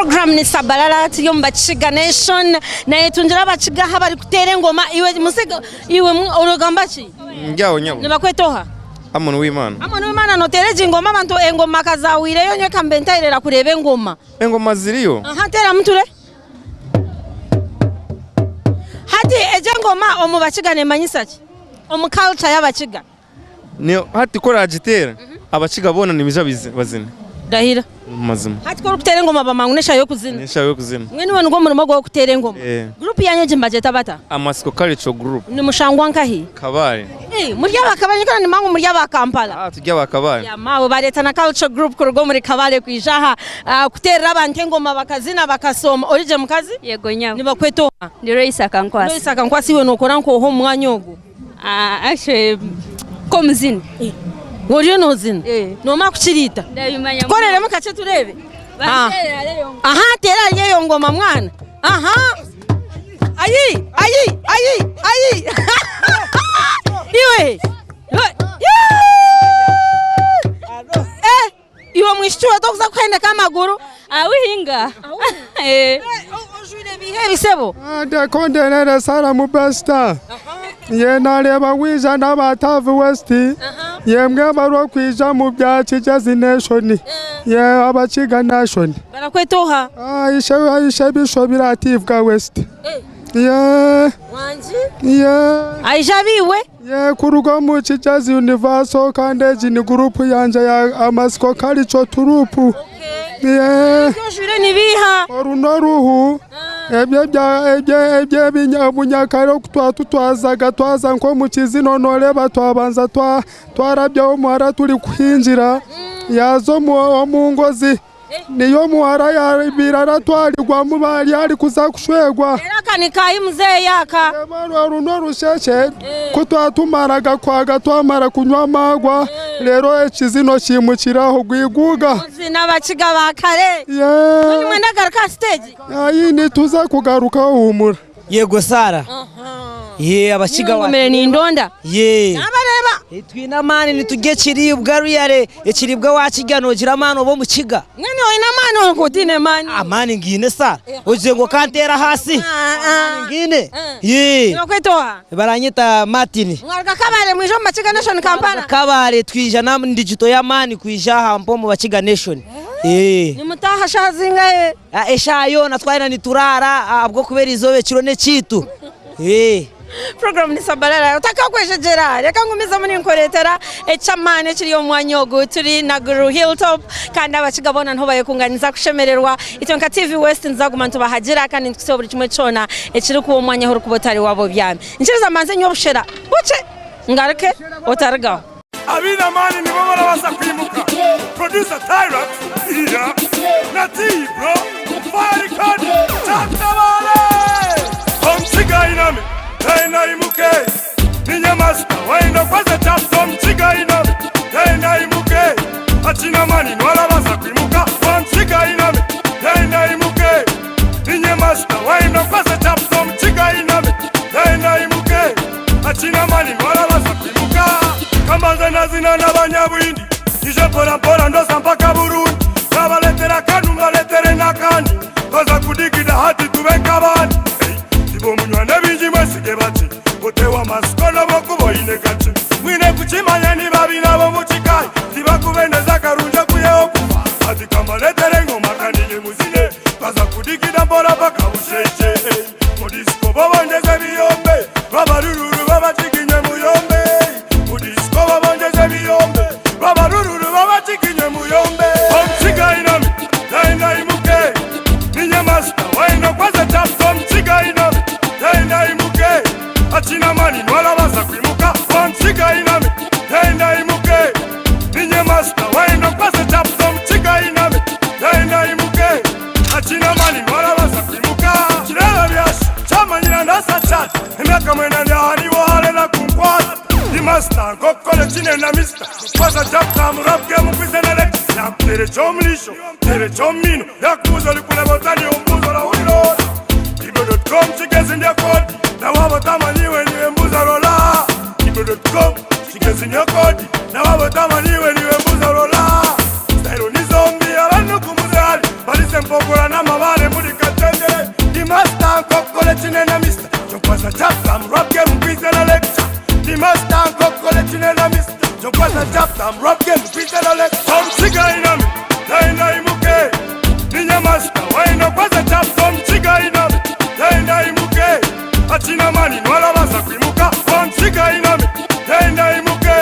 Program ni Sabalala turi omu Bakiga Nation nayetungira abakiga aha barikuteera engoma iwe musiga iwe oragamba ki? Ndi aho nyabo. Nibakweta oha? Amon Uwimana. Amon Uwimana noteera egi ngoma abantu engoma kazahwireyo nyowe kambe ntahirira kureeba engoma. Engoma ziriyo. Aha teeramu ture. Hati egi engoma omu Bakiga nemanyisa ki? Omu culture y'Abakiga. Hati ku oragiteera abakiga boona nibaija bazine. Ndahira. Mazima. Hati ku orikuteera engoma bamanya ngu n'eshaaha y'okuzina. N'eshaaha y'okuzina. Mbwenu iwe nigwo murimo gwawe kuteera engoma. Guruupu yaanyu egi nibagyeta bata? Amatsiko Cultural Group. Nimushangwa nkahi? Kabale. Muri aba Kabale nyowe nimanya ngu muri aba Kampala. Turi aba Kabale. Ya maawe bareeta na Cultural Group kuruga omuri Kabale kwija aha kuteerera abantu engoma bakazina bakasooma. Ori gye mukazi? Yego nyabo. Nibakweta oha? Ndi Loyce Akankwasa. Loyce Akankwasa iwe nookora nk'oha omu mwanya ogu? Actually nk'omuzini. Oriyo noozina? Eh. Noomanya kukiriita? Ndabimanya. Tukoreremu kakye tureebe. Banteerera hariyo eyo ngoma. Aha teera hariyo eyo ngoma mwana. Aha. Ayi ayi ayi ayi. Iwe. Eh, Iwe mwishiki we tokuza kuhendeka amaguru. Awihinga. Eh. Ojwire ebiiha ebi sebo? Ndekonderere Sarah Mubesta. Ye nareeba wija n'aba Tavi West. Yemwe abarikuija mu bya Kigyezi Nation. Ye Abakiga Nation. Barakweta oha? Ishe Ishe Bishobire Atiibwa West. Ye Ye Aija abiiwe? Ye kuruga omu Kijazi Universal kandi egi ni guruupu yangye ya Amatsiko Culture Troupe. Ye Ebi ojwaire nibiiha? Oru n'oruhu ebyo eby'obunyakare oku twatutwazaga twaza nk'omu kizino nooreeba twabanza twarabyaho omuhara turikuhingira yaaza omu ngozi. Niyo omuhara yaabaire aratwarirwamu bari arikuza kushwerwa. Reero aka ni kaahi muzeeyi aka? Reeba oru n'orushekye, ku twatumaraga kwaga twamara kunywa amaarwa, reero ekizino kiimukiraho gwiguuga. Muzina abakiga ba kare. Yee. Mbwenu mwenda garuka aha siteegi? Ayi nituza kugarukaho huumura. Yego Sara. Yee abakiga wa. Ngumire nindonda. Yee. Nabareeba. Twine amaani niturya ekiriibwa ruyare ekiriibwa wakirya nogira amaani oba omukiga. Mbwenu oine amaani orikuba otaine maani? Amaani ngiine Sara. Ogizire ngu okanteera ahaasi? Amaani ngiine. Yee. Nibakweta oha? Baranyeta Martin. Mwaruga Kabale mwija omu Bakiga Nation Kampala? Kabale twija na ndigito y'amaani kwija aha mpa omu Bakiga Nation. Nimutaaha shaaha zingahe? Eshaaha yoona twayenda nituraara ahabw'okuba eriizooba ekiro n'ekyaitu. Puroguraamu ni Sabarara otakakwejegyera reka ngumizemu ninkureetera eky'amaani ekiri omu mwanya ogu turi Naguru Hilltop kandi abakiga boona niho bayekunganiza kushemererwa itwe nka TV West nituzaguma nitubahagira kandi nitukusiba buri kimwe kyona ekirikuba omu mwanya ahu orikuba otari waaba obyami. Nkiriza mbanze nywe obushera bukye ngaruke otarigaho. Abaine amaani nibo barabaasa kwimuka. Producer Tyrax, yeah, na T-Bro, Fire Record, Kyatabare! Omukiga ainame, then aimuke. Ninye master, waine okwaza chapter. Omukiga ainame, then aimuke. Akiine amaani niwe arabaasa kwimuka. Omukiga ainame, then aimuke. Ninye master, waine okwaza chapter. Omukiga ainame, then aimuke. Akiine amaani niwe arabaasa kwimuka. Kambanze nazina n'abanyabwindi Nyije mpora mpora ndoza mpaka Burundi Nabaletera akanu mbaletere n'akandi Baza kudigida hati tube nk'abandi Hey, Tibo munywa n'ebingi mwesige bakye Otewa amasiko n'obwokuba oine kakye Mwine kukimanya ni babi nabo mukikayi Tibakubendeza akarungi okwihaho okufa Hati kambaletere engoma kandi inye muzine Baza kudigida mpora mpaka busheeshe Hey, Mu disco bobongyeza ebiyombe Babarururu babakiginye muyombe Mu disco babongyeza ebiyombe Babarururu babakiginye muyombe Omukiga ainami then aimuke Ninye master waine okwaza chapter Omukiga ainami then aimuke Akiine amaani niwe arabaasa kwimuka Omukiga ainami then aimuke Ninye master waine okwaza chapter Omukiga ainami then aimuke Akiine amaani niwe arabaasa kwimuka Kireeba byasha kyamanyira ndasa kyata Emyaka mwenda ndi aha niiwe oharera kunkwata Ndi master nk'okukora eki nenda mister Kwaza chapter mu rap game nkwitse na lecture Nakuteera eky'omu riisho nteera eky'omu maino Yakubuuza orikureeba ota niiwe omubuuza orahurira ota Ibro.com kigezi ndya kodi Na waaba otamanyi iwe niiwe mbuuza rola Ibro.com kigezi ndya kodi Na waaba otamanyi iwe niiwe mbuuza rola Style ni zombi abanuku muzihari Barise empokora n'amabare. Chaptam, rap game, quiz and a lecture. The master and cup collection and a mister. Jokwasa chaptam, rap game, quiz and a lecture. Some chiga inami, taina imuke. Ninya master, waino kwasa chaptam, chiga inami, taina imuke. Achina mani, nwala basa kwimuka. Some chiga inami, taina imuke.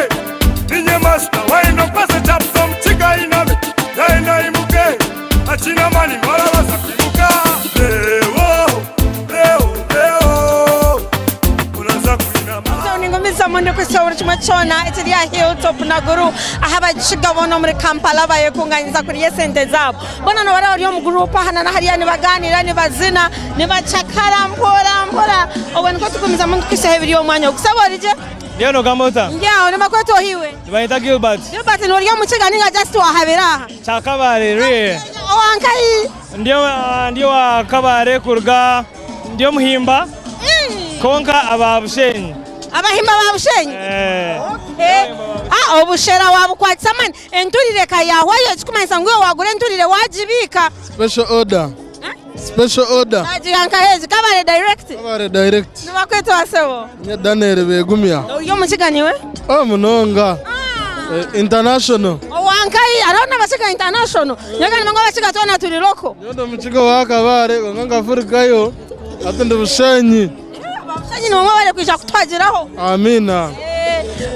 Ninye master, waino kwasa chaptam, chiga inami, taina imuke. Achina mani, nwala basa kwimuka. Leo, leo, leo. Unaanza kuinama. Ningumiza mundu kusohora kimwe kyona ekiri aha Hilltop Naguru aho abakiga boona omuri Kampala bayekunganyiza kurya esente zaabo. Boona nibara bari omu gurupu aha na hariya nibaganira nibazina nibacakara mpora mpora obwo nikwo tugumizamu nitukuhisaho ebiri omu mwanya ogu. Sebo origye? Ndiyo nogamba ota? Ndi aho nibakweta ohiwe? Nibayeta Gilbert. Gilbert norya omukiga ninga just wahabira aha? Kyakabare rwe. Owankahi? Ndiyo ndiyo wa Kabare kuruga ndiyo Muhimba. Konka aba Bushenyi. Abahimba ba Bushenyi? Eh. Okay. Ah, obushera wabukwatisa amani. Enturire ka yahwayo ekikumanyisa ngu iwe wagura enturire wagibiika. Special order. Special order. Wagiha nkahezi Kabare direct. Kabare direct. Nibakweta wasebo. Nye Daniel Begumya. Ori omukiga niwe? Oh munonga. International. Owankahi hariho n'abakiga international. Nyowe ngu abakiga twena turi local. Nyowe ndi omukiga wa Kabare kwonka nkafurukayo hati ndi Bushenyi. Ababushenyi nimwe mwebare kwija kutwagiraho. Amiina.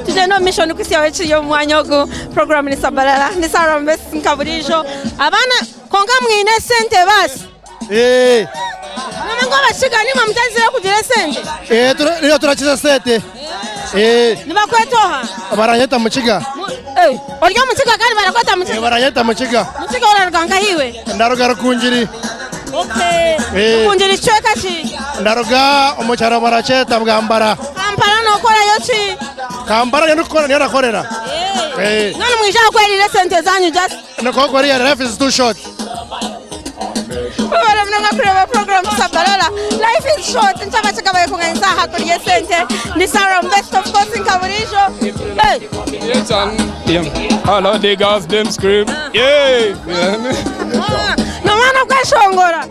Tugyende omu maisho nikuhitsyaho ekiri omu mwanya ogu. Program ni Sabalala. Ndi Sarah Mbesi nka buriijo. Abaana kwonka mwine esente baasi. Nimwe ngu abakiga nimwe mutazire kugira esente. Niyo turakiza sente. Nibakweta oha? Baranyeta Mukiga. Ori omukiga kandi barakweta Mukiga? Baranyeta Mukiga. Mukiga oraruga nkahi iwe? Ndaruga Rukungiri. Okay. Rukungiri kicweka ki? Ndaruga omu kyaro barakyeta Bwambara. Kampala nokorayo ki? Kampala niyo ndikukora niyo nakorera. Mbwenu mwija aha kwerira esente zanyu just. Nikwo kuriya life is too short. Mwebare munonga kureeba program Sabalala. Life is short. Nikyo abakiga bayekunganisa aha kurya esente. Ndi Sarah Mbest of course nka buriijo. Hey. All of the girls them scream. Yeah. Nomwana kweshongora.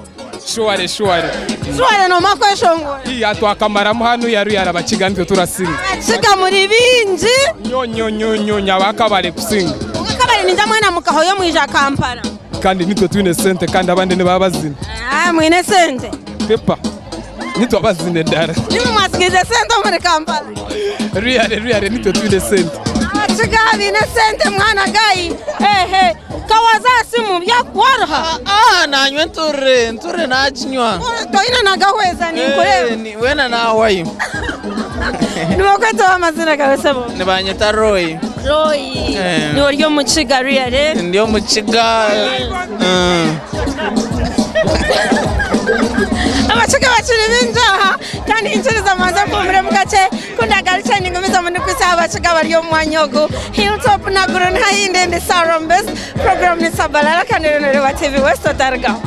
Shuare shuare. Shuare nomara kweshongora. Iya twakamaramu hanu yaru yarabakiga nitwe turasinga. Abakiga muri bingi. Nyo nyo nyo nyo nyabakabare kusinga. Akabare ninja mwena mukahoyo mwija Kampala. Kandi nitwe twine sente kandi abandi nibaba bazina. Ah, mwine sente. Pepa. Nitwe abazina edara. Nimwe mwasigize sente omuri Kampala. Ruyare ruyare nitwe twine sente. Abakiga biine sente mwana gayi. Ehe. Kawaza simu byakuwaruha. Ah, nanywa enturire, enturire naginywa. Toine nagahweza ninkureeba. Wena nahwayo. Nibakwetaho amazina gawe sebo? Nibanyeta Roy. Roy. Niwe ori omukiga really? Ndi omukiga. Abakiga bakiri baingi aha kandi hinkiriza mbanze mpumuremu kakye ku ndagarukye ningumizamu ndikuhitsya aha bakiga bari omu mwanya ogu. Hilltop Naguru niho ahu ndi, ndi Sarah Mbesi, program ni Sabalala kandi ori noreeba TV West otarugaho.